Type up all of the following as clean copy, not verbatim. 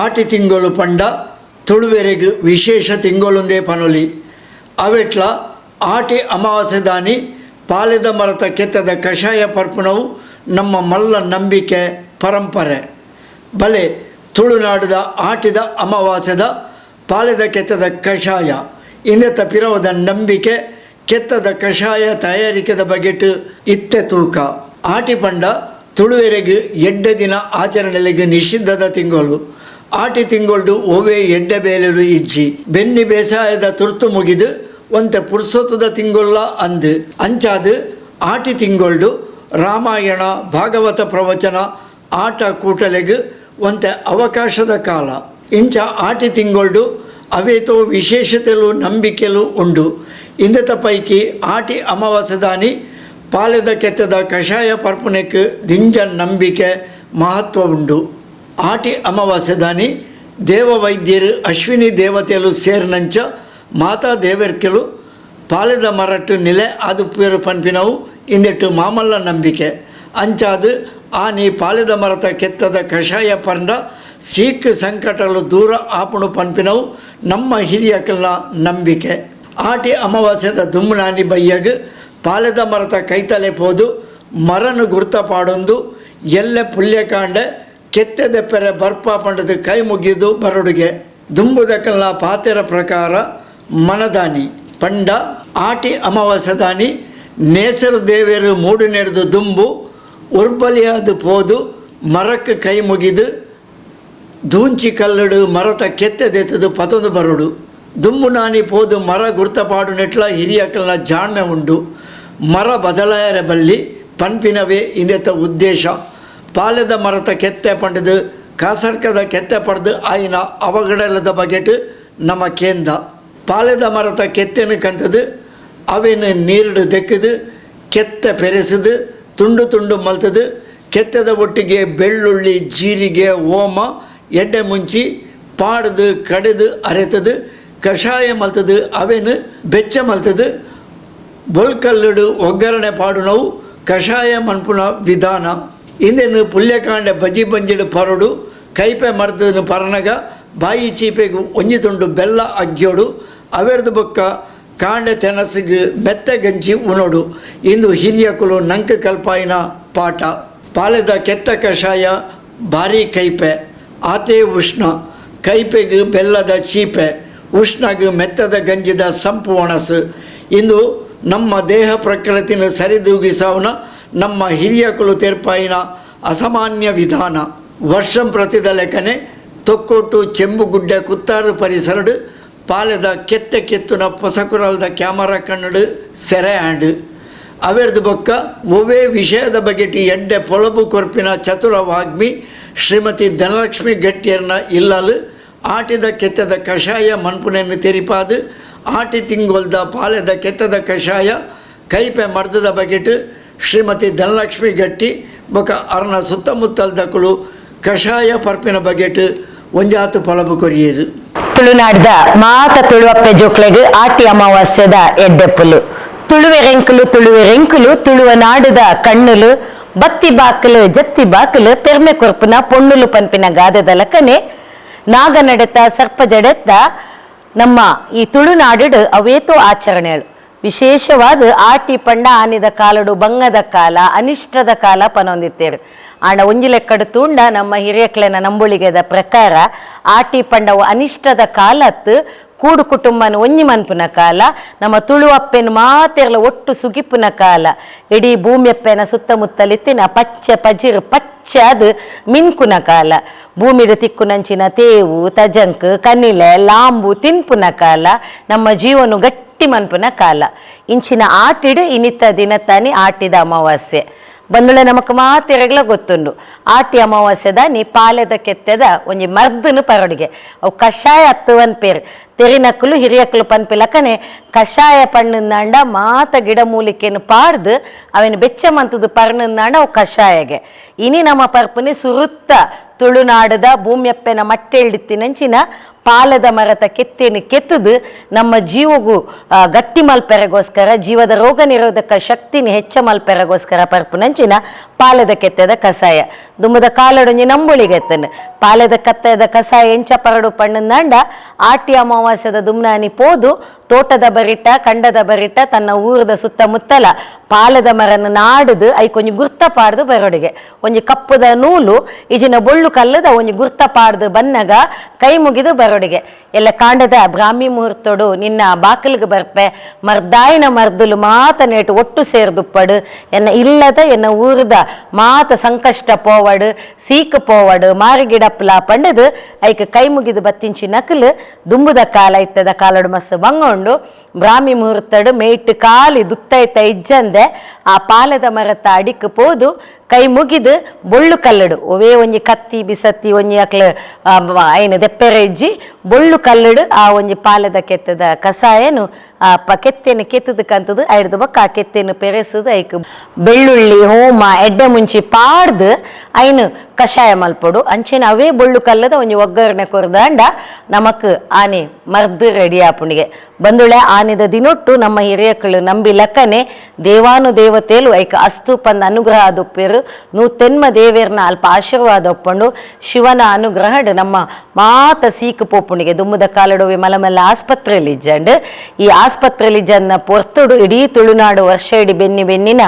ಆಟಿ ತಿಂಗಳು ಪಂಡ ತುಳುವೆರೆಗ್ ವಿಶೇಷ ತಿಂಗೊಲುಂದೇ ಪನೊಲಿ. ಅವೆಟ್ಲ ಆಟಿ ಅಮಾವಾಸ್ಯೆದಾನಿ ಪಾಲೆದ ಮರತ ಕೆತ್ತದ ಕಷಾಯ ಪರ್ಪುನವು ನಮ್ಮ ಮಲ್ಲ ನಂಬಿಕೆ, ಪರಂಪರೆ. ಬಲೆ ತುಳುನಾಡುದ ಆಟಿದ ಅಮಾವಾಸ್ಯೆದ ಪಾಲೆದ ಕೆತ್ತದ ಕಷಾಯ ಇಂದೆತ ಪಿರವುದ ನಂಬಿಕೆ, ಕೆತ್ತದ ಕಷಾಯ ತಯಾರಿಕೆದ ಬಗೆಟ್ ಇತ್ತೆ ತೂಕ. ಆಟಿ ಪಂಡ ತುಳುವೆರೆಗ್ ಎಡ್ಡೆ ದಿನ ಆಚರಣೆಲೆಗ್ ನಿಷಿದ್ಧದ ತಿಂಗಳು. ಆಟಿ ತಿಂಗೊಳ್ಡು ಒವ್ವೇ ಎಡ್ಡೆ ಬೇಲೆಲು ಇಜ್ಜಿ. ಬೆನ್ನಿ ಬೇಸಾಯದ ತುರ್ತು ಮುಗಿದು ಒಂತೆ ಪುರ್ಸೊತ್ತುದ ತಿಂಗೊಲ್ಲ ಅಂದ್. ಅಂಚಾದ್ ಆಟಿ ತಿಂಗೊಳ್ಡು ರಾಮಾಯಣ ಭಾಗವತ ಪ್ರವಚನ, ಆಟ ಕೂಟಲೆಗ್ ಒಂತೆ ಅವಕಾಶದ ಕಾಲ. ಇಂಚ ಆಟಿ ತಿಂಗೊಳ್ಡು ಅವೇತೋ ವಿಶೇಷತೆಲು, ನಂಬಿಕೆಲು ಉಂಡು. ಇಂದೆತ ಪೈಕಿ ಆಟಿ ಅಮಾವಾಸ್ಯೆದಾನಿ ಪಾಲೆದ ಕೆತ್ತದ ಕಷಾಯ ಪರ್ಪುನೆಕ್ ದಿಂಜ ನಂಬಿಕೆ, ಮಹತ್ವ ಉಂಡು. ಆಟಿ ಅಮಾವಾಸ್ಯೆದಾನಿ ದೇವವೈದ್ಯರು, ಅಶ್ವಿನಿ ದೇವತೆಲು ಸೇರಿನಂಚ ಮಾತಾ ದೇವೆರ್ಕೆಲು ಪಾಲೆದ ಮರಟ್ ನಿಲೆ ಆದುಪ್ಪುವೆರ್ ಪನ್ಪಿನವು ಇಂದೆಟ್ ಮಾಮಲ್ಲ ನಂಬಿಕೆ. ಅಂಚಾದ್ ಆನಿ ಪಾಲೆದ ಮರತ ಕೆತ್ತದ ಕಷಾಯ ಪರ್ಂಡ ಸೀಕ್ ಸಂಕಟಲು ದೂರ ಆಪುಣು ಪನ್ಪಿನವು ನಮ್ಮ ಹಿರಿಯಕಲ್ನ ನಂಬಿಕೆ. ಆಟಿ ಅಮಾವಾಸ್ಯದ ದುಂಬುನಾನಿ ಬಯ್ಯಗ್ ಪಾಲೆದ ಮರತ ಕೈತಲೆ ಪೋದು ಮರನು ಗುರ್ತ ಪಾಡೊಂದು ಎಲ್ಲೆ ಪುಲ್ಯಕಾಂಡೆ ಕೆತ್ತೆ ದೆಪ್ಪೆರೆ ಬರ್ಪ ಪಂಡದು ಕೈ ಮುಗಿದು ಬರೊಡುಗೆ. ದುಂಬುದಕಲ್ನ ಪಾತೆರ ಪ್ರಕಾರ ಮನದಾನಿ ಪಂಡ ಆಟಿ ಅಮಾವಾಸ್ಯದಾನಿ ನೇಸರ ದೇವೆರು ಮೂಡು ನೆಡ್ದು ದುಂಬು ಉರ್ಬಲಿಯಾದ ಪೋದು ಮರಕ್ಕೆ ಕೈ ಮುಗಿದು ದೂಂಚಿ ಕಲ್ಲಡು ಮರತ ಕೆತ್ತೆ ದೆತ್ತದು ಪತೊಂದು ಬರೊಡು. ದುಂಬು ನಾನಿ ಪೋದು ಮರ ಗುರ್ತ ಪಾಡು ನೆಟ್ಲ ಹಿರಿಯಕಲ್ನ ಜಾಣ್ಮೆ ಉಂಡು. ಮರ ಬದಲಾಯರೆ ಬಲ್ಲಿ ಪನ್ಪಿನವೇ ಇಂದೆತ ಉದ್ದೇಶ. ಪಾಲೆದ ಮರತ ಕೆತ್ತೆ ಪಂಡದು ಕಾಸರ್ಕದ ಕೆತ್ತೆ ಪಡ್ದು ಆಯಿನ ಅವಗಡಲದ ಬಗೆಟ್ ನಮ್ಮ ಕೇಂದ. ಪಾಲೆದ ಮರತ ಕೆತ್ತೆನು ಕಂತದು ಅವೆನು ನೀರುಡು ದೆಕ್ಕದು, ಕೆತ್ತೆ ಪೆರೆಸುದು, ತುಂಡು ತುಂಡು ಮಲ್ತದು, ಕೆತ್ತೆದ ಒಟ್ಟಿಗೆ ಬೆಳ್ಳುಳ್ಳಿ, ಜೀರಿಗೆ, ಓಮ, ಎಡ್ಡೆ ಮುಂಚಿ ಪಾಡ್ದು ಕಡೆದು ಅರೆತದು ಕಷಾಯ ಮಲ್ತದು ಅವೆನು ಬೆಚ್ಚ ಮಲ್ತದು ಬೊಲ್ಕಲ್ಲುಡು ಒಗ್ಗರಣೆ ಪಾಡುನವು ಕಷಾಯ ಮನ್ಪುನ ವಿಧಾನ. ಇಂದೆನು ಪುಲ್ಯಕಾಂಡೆ ಬಜಿ ಬಂಜಿಡು ಪರಡು. ಕೈಪೆ ಮರ್ದನು ಪರನಗ ಬಾಯಿ ಚೀಪೆಗು ಒಂಜಿ ತುಂಡು ಬೆಲ್ಲ ಅಗ್ಯೋಡು. ಅವೆರ್ದು ಬೊಕ್ಕ ಕಾಂಡೆ ತೆನಸಿಗೆ ಮೆತ್ತೆ ಗಂಜಿ ಉಣೋಡು. ಇಂದು ಹಿರಿಯಕುಲು ನಂಕ್ ಕಲ್ಪಾಯಿನ ಪಾಠ. ಪಾಲೆದ ಕೆತ್ತ ಕಷಾಯ ಭಾರಿ ಕೈಪೆ, ಆತೇ ಉಷ್ಣ. ಕೈಪೆಗೆ ಬೆಲ್ಲದ ಚೀಪೆ, ಉಷ್ಣಗ್ ಮೆತ್ತದ ಗಂಜಿದ ಸಂಪು ಒಣಸು. ಇಂದು ನಮ್ಮ ದೇಹ ಪ್ರಕೃತಿನ ಸರಿದೂಗಿಸವನ ನಮ್ಮ ಹಿರಿಯಕುಲು ತೆರ್ಪಾಯಿನ ಅಸಾಮಾನ್ಯ ವಿಧಾನ. ವರ್ಷಂ ಪ್ರತಿದ ಲೆಕ್ಕನೆ ತೊಕ್ಕೊಟ್ಟು, ಚೆಂಬುಗುಡ್ಡೆ, ಕುತ್ತಾರು ಪರಿಸರಡು ಪಾಲೆದ ಕೆತ್ತೆ ಕೆತ್ತುನ ಪೊಸಕುರಲ್ದ ಕ್ಯಾಮರಾ ಕಣ್ಣಡು ಸೆರೆ ಆಂಡ್. ಅವೆರ್ದು ಬೊಕ್ಕ ಒವ್ವೇ ವಿಷಯದ ಬಗೆಟಿ ಎಡ್ಡೆ ಪೊಲಬು ಕೊರ್ಪಿನ ಚತುರ ವಾಗ್ಮಿ ಶ್ರೀಮತಿ ಧನಲಕ್ಷ್ಮಿ ಗಟ್ಟಿಯರ್ನ ಇಲ್ಲಲು ಆಟಿದ ಕೆತ್ತದ ಕಷಾಯ ಮನ್ಪುನೆಯನ್ನು ತೆರಿಪಾದು, ಆಟಿ ತಿಂಗೊಲ್ದ ಪಾಲೆದ ಕೆತ್ತದ ಕಷಾಯ ಕೈಪೆ ಮರ್ದದ ಬಗೆಟ್ ಶ್ರೀಮತಿ ಧನಲಕ್ಷ್ಮಿ ಗಟ್ಟಿ ಬೊಕ ಅರ್ನ ಸುತ್ತಮುತ್ತಲ್ದಕುಲು ಕಷಾಯ ಪರ್ಪಿನ ಬಗೆಟ್ ಒಂಜಾತು ಪೊಲಬು ಕೊರಿಯೇರು. ತುಳುನಾಡ್ದ ಮಾತ ತುಳುವಪ್ಪೆ ಜೋಕ್ಲೆಗ್ ಆಟಿ ಅಮಾವಾಸ್ಯದ ಎಡ್ಡೆಪ್ಪುಲು. ತುಳುವೆರೆಂಕುಲು, ತುಳುವೆರೆಂಕುಲು, ತುಳುವ ನಾಡುದ ಕಣ್ಣುಲು, ಬತ್ತಿ ಬಾಕಲು ಜತ್ತಿ ಬಾಕಲು ಪೆರ್ಮೆ ಕೊರ್ಪುನ ಪೊಣ್ಣುಲು ಪನ್ಪಿನ ಗಾದೆದ ಲಕನೆ ನಾಗ ನಡೆತ ಸರ್ಪ ಜಡೆತ್ತ ನಮ್ಮ ಈ ತುಳುನಾಡು ಅವೇತೋ ಆಚರಣೆಗಳು. ವಿಶೇಷವಾದ ಆಟಿ ಪಂಡ ಆನಿದ ಕಾಲಡು ಬಂಗದ ಕಾಲ, ಅನಿಷ್ಟದ ಕಾಲ ಪನೊಂದಿತ್ತೇರು. ಆಂಡ ಒಂಜಿ ಲೆಕ್ಕಡು ತೂಂಡ ನಮ್ಮ ಹಿರಿಯಕ್ಲೆನ ನಂಬುಳಿಗೆದ ಪ್ರಕಾರ ಆಟಿ ಪಂಡವು ಅನಿಷ್ಟದ ಕಾಲತ್ತು, ಕೂಡು ಕುಟುಂಬನ ಒಂಜಿ ಮನ್ಪುನ ಕಾಲ, ನಮ್ಮ ತುಳುವಪ್ಪೆನ ಮಾತೆರ್ಲ ಒಟ್ಟು ಸುಗಿಪುನ ಕಾಲ. ಇಡೀ ಭೂಮಿಯಪ್ಪೆನ ಸುತ್ತಮುತ್ತಲಿತ್ತಿನ ಪಚ್ಚೆ ಪಜಿರು ಪಚ್ಚೆ ಅದು ಮಿನ್ಕುನ ಕಾಲ. ಭೂಮಿಡು ತಿಕ್ಕುನಂಚಿನ ತೇವು, ತಜಂಕ್, ಕನಿಲೆ, ಲಾಂಬು ತಿನ್ಪುನ ಕಾಲ, ನಮ್ಮ ಜೀವನ ಗಟ್ಟಿ ಮನ್ಪುನ ಕಾಲ. ಇಂಚಿನ ಆಟಿಡು ಇನಿತ ದಿನತಾನಿ ಆಟಿದ ಅಮಾವಾಸ್ಯೆ ಬಂದುಳೆ. ನಮಕ್ ಮಾತೆರೆಗ್ಲ ಗೊತ್ತುಂಡು, ಆಟಿ ಅಮಾವಾಸ್ಯದ ನೀ ಪಾಲೆದ ಕೆತ್ತೆದ ಒಂಜಿ ಮರ್ದನು ಪರೊಡಿಗೆ. ಅವು ಕಷಾಯ ಅತ್ತುವನ್ ಪೇರು. ತೆರಿನಕ್ಕಲು ಹಿರಿಯಕ್ಕಲು ಪನ್ಪಿಲಕನೆ ಕಷಾಯ ಪಣ್ಣಂದಾಂಡ ಮಾತ ಗಿಡ ಮೂಲಿಕೆಯನ್ನು ಪಾಡ್ದು ಅವೆನ್ ಬೆಚ್ಚ ಮಂತದು ಪರ್ಣಂದಾಂಡ ಅವು ಕಷಾಯಗೆ. ಇನಿ ನಮ್ಮ ಪರ್ಪುನಿ ಸುರುತ್ತ ತುಳುನಾಡದ ಭೂಮ್ಯಪ್ಪೆನ ಮಟ್ಟೆಳ್ಡಿತ್ತಿನಂಚಿನ ಪಾಲದ ಮರತ ಕೆತ್ತೇನು ಕೆತ್ತದು ನಮ್ಮ ಜೀವಗೂ ಗಟ್ಟಿ ಮಲ್ಪೆರಗೋಸ್ಕರ ಜೀವದ ರೋಗ ನಿರೋಧಕ ಶಕ್ತಿನ ಹೆಚ್ಚ ಮಲ್ಪೆರಗೋಸ್ಕರ ಪರ್ಪುನಂಚಿನ ಪಾಲದ ಕೆತ್ತದ ಕಷಾಯ ದುಮ್ಮದ ಕಾಲಡೊಂಜಿ ನಂಬುಳಿಗೆತ್ತನು ಪಾಲದ ಕತ್ತದ ಕಷಾಯ ಎಂಚ ಪರಡು ಪಣ್ಣಂದಾಂಡ ಆಟಿ ಅಮಾವಾಸ್ಯದ ದುಮ್ನಾನಿ ಪೋದು ತೋಟದ ಬರಿಟ ಕಂಡದ ಬರಿಟ ತನ್ನ ಊರದ ಸುತ್ತಮುತ್ತಲ ಪಾಲದ ಮರನ ನಾಡುದು ಐಕೊಂಜಿ ಗುರ್ತ ಪಾಡ್ದು ಬರೋಡಿಗೆ ಒಂಜಿ ಕಪ್ಪುದ ನೂಲು ಇಜಿನ ಬೊಳ್ಳು ಕಲ್ಲದ ಒಂಜಿ ಗುರ್ತ ಪಾಡ್ದು ಬನ್ನಗ ಕೈ ಮುಗಿದು ಬರೋಡಿಗೆ ಎಲ್ಲ ಕಾಂಡದ ಬ್ರಾಹ್ಮಿ ಮುಹೂರ್ತೋಡು ನಿನ್ನ ಬಾಕಲಿಗೆ ಬರ್ಪೆ ಮರ್ದಾಯಿನ ಮರ್ದುಲು ಮಾತ ನೇಟು ಒಟ್ಟು ಸೇರ್ದುಪ್ಪಡು ಎನ್ನ ಇಲ್ಲದ ಎನ್ನ ಊರದ ಮಾತ ಸಂಕಷ್ಟ ಪೋವಡು ಸೀಕ್ ಪೋವಡು ಮಾರಿಗಿಡಪ್ಲ ಪಂಡದು ಐಕ್ ಕೈ ಮುಗಿದು ಬತ್ತಿಂಚಿ ನಕಲು ದುಂಬುದ ಕಾಲ ಇತ್ತದ ಕಾಲಡು ಮಸ್ತ್ ಬಂಗೊಂಡು ಬ್ರಾಹ್ಮಿ ಮುಹೂರ್ತಡು ಮೇಟ್ ಕಾಲಿ ದುತ್ತೈತ ಇಜ್ಜಂದೆ ಆ ಪಾಲದ ಮರತ ಅಡಿಕ್ ಪೋದು ಕೈ ಮುಗಿದು ಬೊಳ್ಳು ಕಲ್ಲಡು ಒವೇ ಒಂಜಿ ಕತ್ತಿ ಬಿಸತ್ತಿ ಒಂಜಿ ಅಕ್ಲು ಐನ ದೆಪ್ಪೆರೆ ಇಜ್ಜಿ ಬೊಳ್ಳು ಕಲ್ಲಡು ಆ ಒಂಜಿ ಪಾಲದ ಕೆತ್ತದ ಕಸಾಯನು ಆ ಕೆತ್ತೆನು ಕೆತ್ತದಕ್ಕಂತದು ಐಡ್ದು ಬೊಕ್ಕ ಆ ಕೆತ್ತೆನು ಪೆರೆಸುದು ಐಕ್ ಬೆಳ್ಳುಳ್ಳಿ ಹೋಮ ಎಡ್ಡೆ ಮುಂಚಿ ಪಾಡ್ದು ಐನು ಕಷಾಯ ಮಲ್ಪೊಡು ಅಂಚೆನ ಅವೇ ಬೊಳ್ಳು ಕಲ್ಲದ ಒಂಜಿ ಒಗ್ಗರಣೆ ಕೊರ್ದಾಂಡ ನಮಕ್ ಆನೆ ಮರ್ದು ರೆಡಿ ಆಪುಣಿಗೆ ಬಂದುಳೆ ಆನೆದ ದಿನೊಟ್ಟು ನಮ್ಮ ಹಿರಿಯಕ್ಕಳು ನಂಬಿ ಲಕ್ಕನೆ ದೇವಾನು ದೇವತೆಲು ಐಕ ಅಸ್ತು ಪಂದ ಅನುಗ್ರಹ ದುಪ್ಪೇರು ನೂತೆನ್ಮ ದೇವೇರ್ನ ಅಲ್ಪ ಆಶೀರ್ವಾದ ಒಪ್ಪಂಡು ಶಿವನ ಅನುಗ್ರಹಡ್ ನಮ್ಮ ಮಾತ ಸೀಕು ಪೋಪುಣಿಗೆ ದುಮ್ಮದ ಕಾಲಡುವೆ ಮಲಮಲ್ಲ ಆಸ್ಪತ್ರೆಯಲ್ಲಿ ಇಜ್ಜಂಡ್ ಈ ಆಸ್ಪತ್ರೆಯಲ್ಲಿ ಜನ್ನ ಪೊರ್ತುಡು ಇಡೀ ತುಳುನಾಡು ವರ್ಷ ಇಡೀ ಬೆನ್ನಿ ಬೆನ್ನಿನ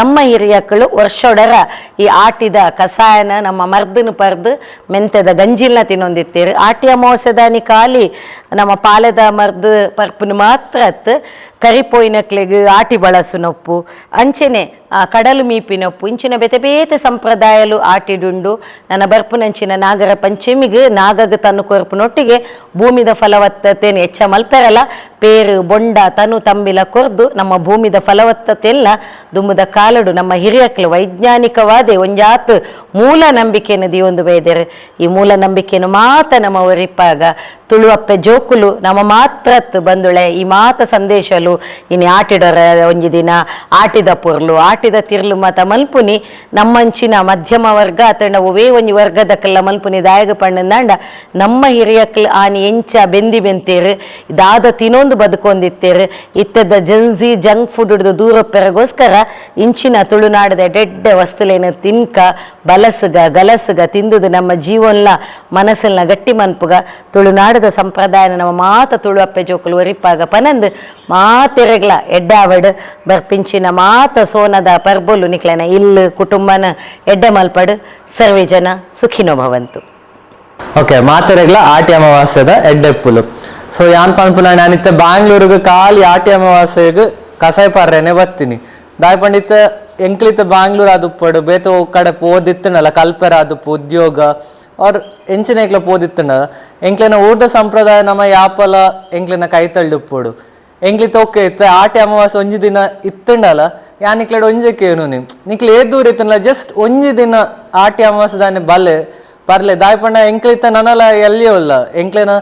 ನಮ್ಮ ಹಿರಿಯಕ್ಕಳು ವರ್ಷೊಡರ ಈ ಆಟಿದ ಕಸಾಯನ ನಮ್ಮ ಮರ್ದನು ಪರ್ದು ಮೆಂತೆದ ಗಂಜಿಲ್ನ ತಿನ್ನೊಂದಿತ್ತೇರು. ಆಟಿ ಅಮಾವಾಸ್ಯದಾನಿ ಖಾಲಿ ನಮ್ಮ ಪಾಲೆದ ಮರ್ದು ಪರ್ಪುನು ಮಾತ್ರ ಅತ್ತು ಕರಿಪೋಯಿನಕ್ಲೆಗ್ ಆಟಿ ಬಳಸುನೊಪ್ಪು ಅಂಚೆನೆ ಆ ಕಡಲು ಮೀಪಿನೊಪ್ಪು ಇಂಚಿನ ಬೇತೆ ಬೇತೆ ಸಂಪ್ರದಾಯಲು ಆಟಿಡುಂಡು. ನನ್ನ ಬರ್ಪುನಂಚಿನ ನಾಗರ ಪಂಚಮಿಗೆ ನಾಗಗ ತನ್ನು ಕೊರ್ಪುನೊಟ್ಟಿಗೆ ಭೂಮಿದ ಫಲವತ್ತತೆಯನ್ನು ಹೆಚ್ಚ ಮಲ್ಪೆರಲ ಪೇರು ಬೊಂಡ ತನು ತಂಬಿಲ ಕೊರ್ದು ನಮ್ಮ ಭೂಮಿದ ಫಲವತ್ತತೆಲ್ಲ ದುಮ್ಮದ ಕಾಲಡು ನಮ್ಮ ಹಿರಿಯಕ್ಲು ವೈಜ್ಞಾನಿಕವಾದ ಒಂಜಾತ್ ಮೂಲ ನಂಬಿಕೆಯನ್ನು ದಿಯೊಂದು ಬೈದೆರು. ಈ ಮೂಲ ನಂಬಿಕೆಯನ್ನು ಮಾತ ನಮ್ಮ ಒರಿಪಾಗ ತುಳುವಪ್ಪೆ ಜೋಕುಲು ನಮ್ಮ ಮಾತ್ರತ್ ಬಂದುಳೆ ಈ ಮಾತ ಸಂದೇಶಲು ಇನಿ ಆಟಿಡೊರ ಒಂಜಿ ದಿನ ಆಟಿದ ಪೊರ್ಲು ಆಟಿದ ತಿರ್ಲು ಮಾತ ಮಲ್ಪುನಿ ನಮ್ಮಂಚಿನ ಮಧ್ಯಮ ವರ್ಗ ಅತಂಡ ಒವೇ ಒಂಜಿ ವರ್ಗದಕ್ಕೆಲ್ಲ ಮಲ್ಪುನಿ ದಾಯಗ ಪಣ್ಣಂದಾಂಡ ನಮ್ಮ ಹಿರಿಯಕ್ಲು ಆನಿ ಎಂಚ ಬೆಂದಿ ಬೆಂತೇರು ದಾದ ತಿನ್ನೊಂದು ಬದುಕೊಂದಿತ್ತೇರು. ಇತ್ತದ Gen Z junk food ಹಿಡಿದು ದೂರ ಪೆರಗೋಸ್ಕರ ಇಂಚಿನ ತುಳುನಾಡದ ಡೆಡ್ಡೆ ವಸ್ತುಲೇನ ತಿನ್ಕ ಬಲಸುಗ ಗಲಸುಗ ತಿಂದುದು ನಮ್ಮ ಜೀವನ್ಲ ಮನಸ್ಸನ್ನ ಗಟ್ಟಿ ಮನ್ಪುಗ ತುಳುನಾಡದ ಸಂಪ್ರದಾಯನ ನಮ್ಮ ಮಾತ ತುಳುವಪ್ಪೆ ಜೋಕುಲು ಒರಿಪಾಗ ಪನಂದು ಮಾತೆರೆಗ್ಲ ಎಡ್ಡಾವಡ್ ಬರ್ಪಿಂಚಿನ ಮಾತ ಸೋನದ ಪರ್ಬೊಲು ನಿಕ್ಲೆನ ಇಲ್ಲು ಕುಟುಂಬನ ಎಡ್ಡೆ ಮಲ್ಪಡು. ಸರ್ವೇ ಜನ ಸುಖಿನೋ ಭವಂತು. ಓಕೆ, ಮಾತೆರೆಗ್ಲ ಆಟಿ ಅಮಾವಾಸ್ಯದ ಎಡ್ಡೆಪ್ಪುಲು. ಸೊ ಯಾನ್ ಪನ್ಪುನ ನಾನಿತ್ತೆ ಬ್ಯಾಂಗ್ಳೂರಿಗೆ ಖಾಲಿ ಆಟಿ ಅಮಾವಾಸ್ಯೆಗ್ ಕಸಾಯ ಪಾರ್ರೆನೆ ಬತ್ತೀನಿ. ದಾಯ್ ಪಂಡಿತ ಎಂಕ್ಲಿತ್ತ ಬ್ಯಾಂಗ್ಳೂರ್ ಆದುಪ್ಪಡು ಬೇತೆ ಕಡೆ ಪೋದಿತ್ತನಲ್ಲ ಕಲ್ಪೆರ ಆದುಪ್ಪು ಉದ್ಯೋಗ ಅವ್ರ ಎಂಚಿನ ಎಂಕ್ಲ ಪೋದಿತ್ತನ ಎಂಕ್ಲೆನ ಊರ್ದ ಸಂಪ್ರದಾಯ ನಮ್ಮ ಯಾಪಲ ಎಂಕ್ಲೆನ ಕೈತಳ್ಳುಪ್ಪಡು ಎಂಕ್ಲಿತ್ತ ಓಕೆ ಇತ್ತ ಆಟಿ ಅಮಾವಾಸ್ಯೆ ಒಂಜಿ ದಿನ ಇತ್ತಂಡಲ್ಲ ಯಾನ್ ನಿಕ್ಲೆಡ್ ಒಂಜಕ್ಕೆ ಏನು ನಿಮ್ ನಿಕ್ಲೆ ಏ ದೂರ ಇತ್ತನಲ್ಲ ಜಸ್ಟ್ ಒಂಜಿ ದಿನ ಆಟಿ ಅಮಾವಾಸ್ಯೆ ದಾನೆ ಬಲೆ ಪರ್ಲೆ. ದಾಯ್ ಪಂಡ ಎಂಕ್ಲಿತ್ತ ನನಲ ಎಲ್ಲಿಯೂ ಇಲ್ಲ ಎಂಕ್ಲೆನ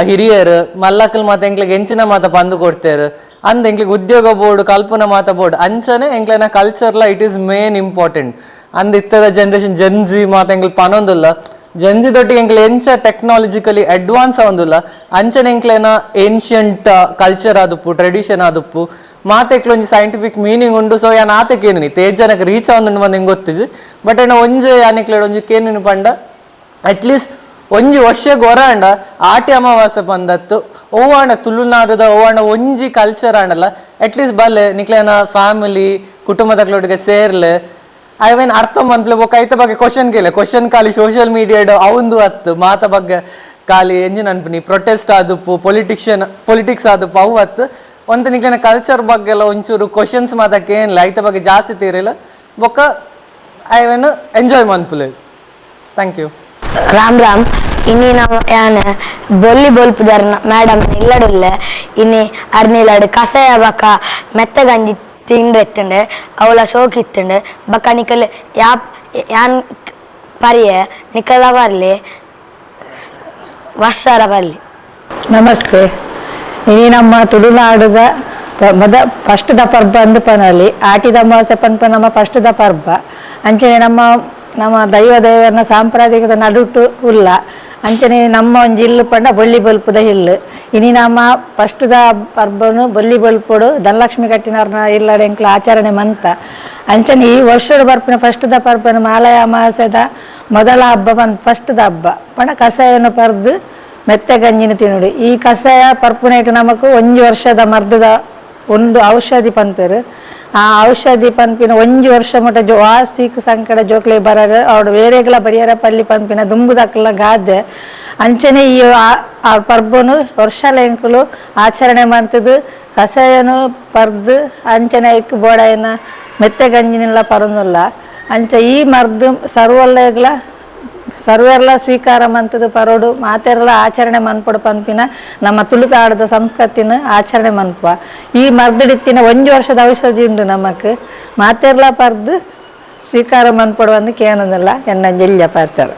ಹಿರಿಯರು ಮಲ್ಲಕ್ಕಲ್ ಮಾತ ಎಂಕ್ಲೆಗ್ ಎಂಚಿನ ಮಾತ ಪಂದು ಕೊಡ್ತೇರು ಅಂದ್ ಎಂಕ್ಲೆಗ್ ಉದ್ಯೋಗ ಬೋರ್ಡ್ ಕಲ್ಪನ ಮಾತ ಬೋರ್ಡ್ ಅಂಚನೆ ಎಂಕ್ಲೆನ ಕಲ್ಚರ್ಲ it is main important. ಅಂದ್ ಇತ್ತದ generation Gen Z ಮಾತ ಎಂಕ್ಲೆ ಪನೊಂದುಲ್ಲ ಜನ್ಜಿ ದೊಟ್ಟಿಗೆ ಎಂಕ್ಲೆ ಎಂಚ ಟೆಕ್ನಾಲಜಿಕಲಿ ಅಡ್ವಾನ್ಸ್ ಆವೊಂದುಲ್ಲ ಅಂಚನೆ ಎಂಕ್ಲೆನ ಏನ್ಷಿಯಂಟ್ ಕಲ್ಚರ್ ಆದುಪ್ಪು ಟ್ರೆಡಿಷನ್ ಆದುಪ್ಪು ಮಾತೆಕ್ಲ ಒಂಜಿ ಸೈಂಟಿಫಿಕ್ ಮೀನಿಂಗ್ ಉಂಡು. ಸೊ ಯಾನ್ ಆತೆ ಕೇನುನಿ ತೇಜ್ ಜನಕ್ಕೆ ರೀಚ್ ಆವೊಂದುಂಡು ಬಂದು ಎಂಗ್ ಗೊತ್ತಿಜಿ ಬಟ್ ಎನ್ನ ಒಂಜೆ ಯಾನಿಕ್ಲೆಡ್ ಒಂಜಿ ಕೇನುನಿ ಪಂಡ ಅಟ್ಲೀಸ್ಟ್ ಒಂಜಿ ವರ್ಷ ಗೊರಾಂಡ ಆಟಿ ಅಮಾವಾಸ್ಯೆ ಪಂದತ್ತು ಓವಾಂಡ ತುಳುನಾಡುದ ಓವಾಂಡ ಒಂಜಿ ಕಲ್ಚರ್ ಆಂಡಲ್ಲ ಅಟ್ಲೀಸ್ಟ್ ಬಲ್ಲೆ ನಿಕ್ಲೆನ ಫ್ಯಾಮಿಲಿ ಕುಟುಂಬದಕ್ಲೊಟ್ಟಿಗೆ ಸೇರ್ಲೆ ಐವನ್ ಅರ್ಥ ಮನ್ಪ್ಲೆ ಬೊಕ್ಕ ಐತ ಬಗ್ಗೆ ಕ್ವಶನ್ ಕೇಲೆ ಕ್ವಶನ್ ಖಾಲಿ ಸೋಷಿಯಲ್ ಮೀಡಿಯಾಡ್ ಅವಂದು ಅತ್ತು ಮಾತ ಬಗ್ಗೆ ಖಾಲಿ ಎಂಜಿನ್ ಅನ್ಪುನಿ ಪ್ರೊಟೆಸ್ಟ್ ಆದುಪ್ಪು ಪೊಲಿಟಿಷಿಯನ್ ಪೊಲಿಟಿಕ್ಸ್ ಆದುಪ್ಪು ಅವು ಅತ್ತು ಒಂತ ನಿಕ್ಲೆನ ಕಲ್ಚರ್ ಬಗ್ಗೆ ಎಲ್ಲ ಒಂಚೂರು ಕ್ವಶನ್ಸ್ ಮಾತಕ್ಕೆ ಏನಿಲ್ಲ ಐತ ಬಗ್ಗೆ ಜಾಸ್ತಿ ತೀರಿಲ್ಲ ಬೊಕ್ಕ ಐವನ್ ಎಂಜಾಯ್ ಮನ್ಪುಲೆ. Thank you. Ram Ram. ಇನಿ ನಮ್ಮ ಯಾನ್ ಬೊಲ್ಲಿ ಬೊಲ್ಪುದಾರ್ನ ಮೇಡಮ್ ಇಲ್ಲಡುಲ್ಲೆ ಇನಿ ಅರ್ನಿಲ್ಲಡು ಕಸಾಯ ಬಕ ಮೆತ್ತಗಂಜಿ ತಿಂಡು ಎತ್ತುಂಡು ಅವಳ ಶೋಕ್ ಇತ್ತುಂಡು ಬಕ ನಿಕಲ್ ಯಾಪ್ ಯಾನ್ ಪರಿಯೆ ನಿಕಲ ಬರ್ಲಿ ವರ್ಷರ ಬರ್ಲಿ. ನಮಸ್ತೆ. ಇನಿ ನಮ್ಮ ತುಳುನಾಡುದ ಮೊದ ಫಸ್ಟ್ದ ಪರ್ಬ ಅಂದ್ ಪನಲಿ ಆಟಿದ ಅಮಾವಾಸ್ಯೆ ಪನ್ಪ ನಮ್ಮ ಫಸ್ಟ್ದ ಪರ್ಬ. ಅಂಚನೆ ನಮ್ಮ ನಮ್ಮ ದೈವ ದೇವರನ ಸಾಂಪ್ರದಾಯಿಕದ ನಡುಟು ಉಲ್ಲ ಅಂಚನೆ ನಮ್ಮ ಒಂಜಿ ಇಲ್ಲು ಪಂಡ ಬೊಳ್ಳಿ ಬೊಲ್ಪುದ ಇಲ್ಲು. ಇನಿ ನಮ್ಮ ಫಸ್ಟ್ದ ಪರ್ಬನು ಬೊಳ್ಳಿ ಬೊಲ್ಪುಡು ಧನಲಕ್ಷ್ಮಿ ಕಟ್ಟಿನಾರ್ನ ಇಲ್ಲಡೆ ಎಂಕ್ಲ ಆಚರಣೆ ಮಂತ. ಅಂಚನೆ ಈ ವರ್ಷಡ್ ಬರ್ಪಿನ ಫಸ್ಟ್ದ ಪರ್ಬನು ಮಾಲಯ ಅಮಾವಾಸ್ಯದ ಮೊದಲ ಹಬ್ಬ ಪನ್ ಫಸ್ಟ್ದ ಹಬ್ಬ ಪಂಡ ಕಷಾಯನು ಪರ್ದು ಮೆತ್ತೆ ಗಂಜಿನ ತಿನುಡು. ಈ ಕಷಾಯ ಪರ್ಪುನೇಟ್ ನಮಕ್ ಒಂಜಿ ವರ್ಷದ ಮರ್ದದ ಒಂದು ಔಷಧಿ ಪನ್ಪೆರ್. ಆ ಔಷಧಿ ಪನ್ಪಿನ ಒಂಜಿ ವರ್ಷ ಮುಟ ಜೋ ಆ ಸೀಕ್ ಸಂಕಡ ಜೋಕ್ಲೆ ಬರರ ಅವಡು ಬೇರೆಗ್ಲ ಬರಿಯರ ಪಲ್ಲಿ ಪನ್ಪಿನ ದುಂಬುದಕ್ಲ ಗಾದೆ. ಅಂಚನೆ ಈ ಆ ಪರ್ಬನು ವರ್ಷಲ ಎಂಕುಲು ಆಚರಣೆ ಮಂತುದು ಕಷಾಯನು ಪರ್ದು ಅಂಚನೆ ಐಕ್ ಬೋಡಾಯಿನ ಮೆತ್ತೆ ಗಂಜಿನೆಲ್ಲ ಪರೊಂದುಲ್ಲ. ಅಂಚ ಈ ಮರ್ದು ಸರ್ವೊಲ್ಲೆಗ್ಲ ಸರ್ವೆರ್ಲ ಸ್ವೀಕಾರ ಮಂತುದು ಪರೋಡು, ಮಾತೆರ್ಲ ಆಚರಣೆ ಮನ್ಪೊಡು ಪನ್ಪಿನ ನಮ್ಮ ತುಳುನಾಡದ ಸಂಸ್ಕೃತಿನ ಆಚರಣೆ ಮನ್ಪುವ. ಈ ಮರ್ದಡಿತ್ತಿನ ಒಂಜಿ ವರ್ಷದ ಔಷಧಿ ಉಂಡು ನಮಕ್. ಮಾತೆರ್ಲ ಪರ್ದು ಸ್ವೀಕಾರ ಮನ್ಪೊಡು ಅಂದ್ ಕೇನೊಂದುಲ್ಲ ಎನ್ನ ಜೆಲ್ಯ ಪಾತೆರ.